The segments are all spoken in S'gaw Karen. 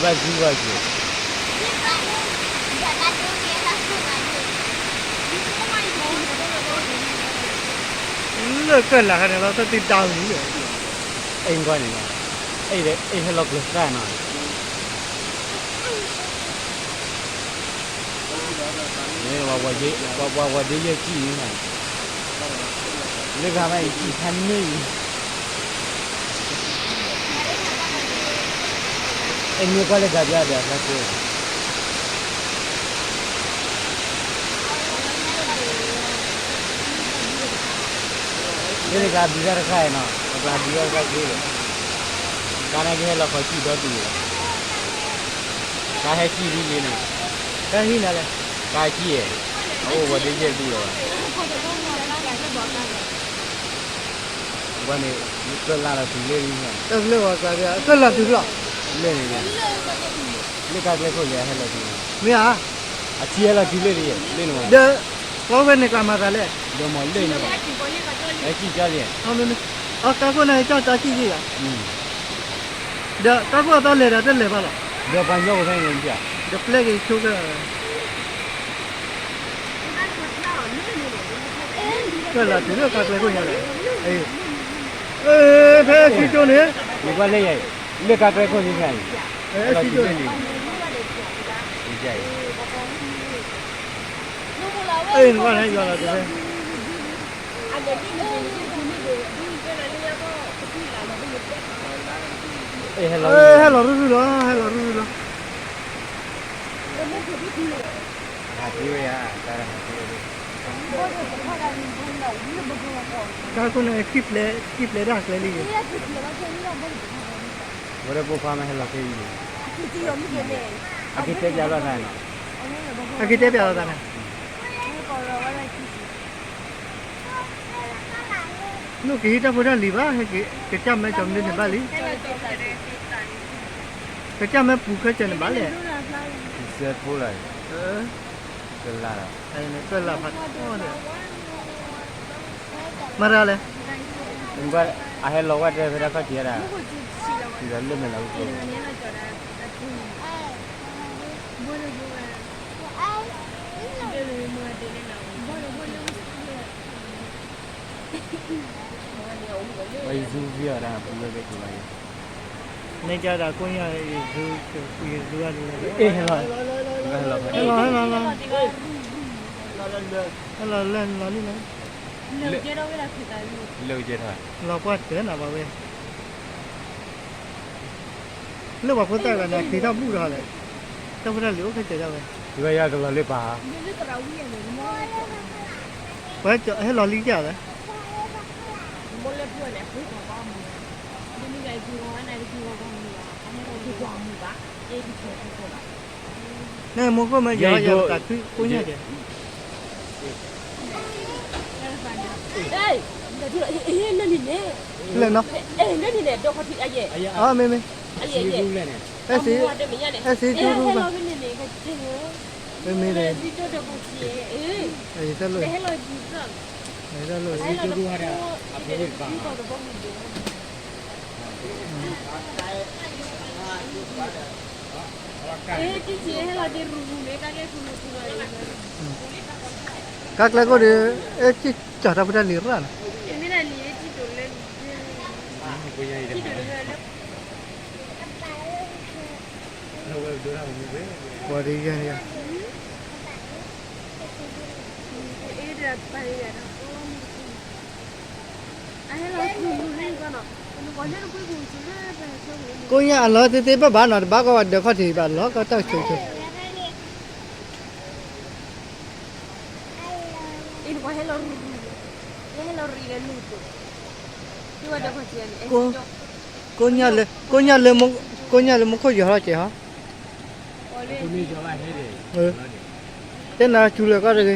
ဘၣ်စုဘၣ်က့ၤ လၢကၢၢ်လၢ်ခါန့ၣ်လီၤ တၢ်သ့တၢ်ဝံၤ အဲၣ်ကွၢ်န့ၣ်လီၤ အဲၣ်ဟဲလီၤကျၢၤသၣ်နီၤ ပှၤဝဲဒ့ယဲၢ်ကံၣ်န့ၣ် လၢဂၤဘၣ်အံၤကံၣ်ဖးန့ၢ်အံၤ အဲၣ်မ့ၢ်ကွၢ်လၢဂၤဘျါဒီးအသးကဲ လၢနကဘျါတခါအံၤနီၤ ပကျါဘျါတခါက့ၤ ကါန့ၣ်ကဟဲလီၤခီကံၣ်ဒီဒူၣ်လီၤ ကါဟဲကံၣ်ဒ်လံန့ၣ် ကါဟံးနၤလဲၣ် ကါကံၣ် အအိၣ်ဝဲဒ်ယဲၢ်ဒူၣ်လီၤ ဘၣ်န့ၣ် ကၢၢ်လၢ်လီၤတုၤလၢန့ၣ် ကၢၢ်လၢ်တုၤလီၤ လၢန့ၣ် လၢကါကျဲခိၣ်လံ အဟဲလီၤတုၤ မ့ၢ်ဧါ အထံဟဲလီၤတုၤလၢန့ၣ် လၢန့ၣ် ဒီး ပှၤဝဲန့ၣ်ကျါမၤသးလဲၣ် ဒီးမၤလၢန့ၣ် ဟဲကံၣ်ကၢ်လံ အကါခိၣ်န့ၣ်ကၢ်တၢ်ကံၣ်က့ၤယၤ ဒီးကါခိၣ်အသးလဲၤဒီးတလဲၤဘၣ်လီၤ ဒီးပှၤညီကဖဲန့ၣ် ဒီးပျဲက့ၤဆိက ကၢၢ်လၢ်တုၤလၢကါကျဲခိၣ်ညါလဲၣ် ဖဲအထံကၠိန့ၣ် နကွၢ်လၢယၤအံၤ လၢကါကျဲခိၣ်န့ၣ်ညါအံၤ နကွၢ်လၢယၤလီၤတုၤဖဲ ဟဲလီၤရူၢ်ရူၢ်လီၤ ဟဲလီၤရူၢ်ရူၢ်လီၤ ဟးသံဝဲယၤ တၢ်ဟးသံဝဲ ကါခိၣ်န့ၣ် ကံၣ်ပျဲ ကံၣ်ပျဲဒၣ်ကျဲလံ ဝဲဒၣ်ပိာ်ခွါမ့ၢ်ဟဲလီၤခဲအံၤန့ၣ် အက့ၤတဲပျးလိာ်သးန့ၣ် အက့ၤတဲပျးလိာ်သးန့ၣ် လိၣ်ကဟံးတၢ်ဖိတၢ်လံၤဘၣ် ကစၢ်မၢကီၤမနုၤန့ၣ်ဘၣ်လံ ကစၢ်မၢပူၤခဲကၢန့ၣ်ဘၣ်လဲၣ် ကစၢ်ဖိလီၤ ကလၢ်လီၤ ကလၢ်ဖးထီဒီး မၤတၢ်လဲၣ် အဟဲလီၤဝဲတဲဖဲဒၣ်ခီၣ်ထံးဒၣ် တုၤဒီးလၢမဲာ်လီၤ ဝဲယဇူဝံၤအီၤဒၣ်ပူၤဝဲကဲက့ၤဘၣ်ယၤ နဲကဒီးကိးညါ ယဇူ ယဇူအဒၣ် ဟဲလီၤ ဟဲလီၤ ဟဲလီၤ ဟဲလီၤ လၢလီၤလံလီၤ လၢကဲထီၣ် လီၤပှၢ်တၢၢ်နၤဘၣ်ဝဲ လၢပှၤဖိသၣ်တဂၤန့ၣ် က့ၤထီၣ်ဘူၣ်ဒီးလဲၣ် တၢ်ဖိတၢ်လံၤအိၣ်ခဲကၢဒၣ်ဝဲ ယွၤယွၤကလီၤလၢပၢ် ပှၤဟဲလီၤလံကၢ်လဲၣ် န့ၣ်မိၢ်ခိၣ်မ့ၢ်ယွၤယွၤတၢ်ခွံကိးညါကဲ လၢနီၤ မ့မ့ အဲၣ်စ့ကၠူရူၢ်ဘၣ် မ့မ့ ယတၢ်လိၣ် ယတၢ်လိၣ် ကါကျဲခိၣ်ဒီး အဲၣ်ကံၣ်ကၠီၤတၢ်ဖိတၢ်လံၤရၣ်နီၤ ပှၤတယၤယၤ ကိးညါအလီၤသ့သ့ဘၣ်ဘၣ်နီၤ တဘၣ်ကီဘၣ်ဒီးခီၣ်ထံးဘၣ်လီၤကီတၢ်ဆိဆိ ကိးညါလၢ ကိးညါလၢ ကိးညါလၢမူခိၣ်ယွၤထီၣ်ကဲဟီ တဲနၤစူၤလၢာ်ကီၢ်တဂ့ၤ ဒ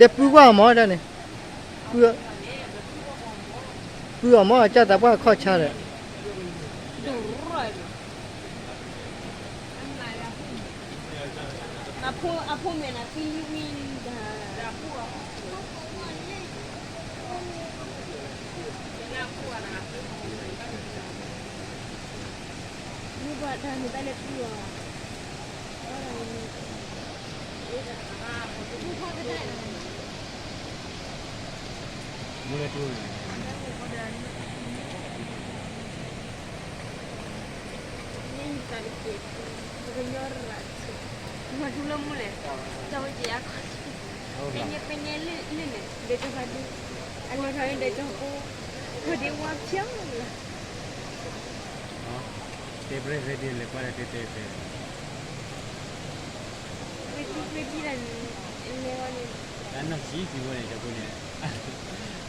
ီးပုၢ်ကွၢ်အီၤမ့ၢ်တၢ်န့ၣ် ပုၢ်အီၤမ့ၢ်ကၢ်သးပှၢ်ခီၣ်ဆါဒီး အဖိ အဖိမဲာ်နၤသံဝံၣ်ဝံၣ်တၢ်, မ့ၢ်ပှၤတၢ်န့ၣ်တၢ်လဲၤပူၤအီၤ, မ့ၢ်လဲၤပူၤ မ့ၢ်တၢ်တက့ၢ်, ပကညီရၣ်, မၤထူလၢမူလဲၣ်, တၢ်ဝဲက့ၤအါခီ, ပညဲပညဲလၢလၢန့ၣ် ဒဲကဖးဒိ, အလီၤထီၣ်န့ၣ်ဒဲကဟိ, ဝဲဒၣ်ဝါဖျီလီၤ, တဲပြဲၣ်ပြဲၣ်ဒ်လဲၣ် ကွၢ်လၢတဲတဲတဲ, ဝဲသံကွဲသံလီၤန့ၣ်, လဲၤဝဲန့ၣ်, တၢ်နီၢ်ဆံးသံဝဲန့ၣ် တၢ်ဖိန့ၣ်,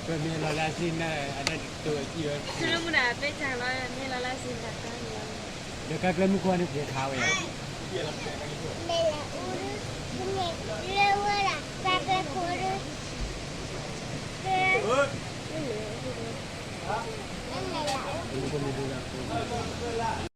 ပမ့ၢ်လီၤလၢအစ့နၤ အတၢ်တတိၤအစံၣ်ဝဲ, ဆိကမိၣ်ဒၣ်ပဲဆၣ်လီၤ မ့ၢ်လီၤလၢအစ့နၤတၢ်န့ၣ်လီၤ, ဒီးကါကျဲမုၢ်ခွါန့ၣ်ပှဲၤခးဝဲယၤ, မ့ၢ်လၢအူဒု, မ့ၢ်လၢဝဲဒၣ် ကါကျဲခိၣ်ဒု, ကဲ, မ့ၢ်လၢအူဒု,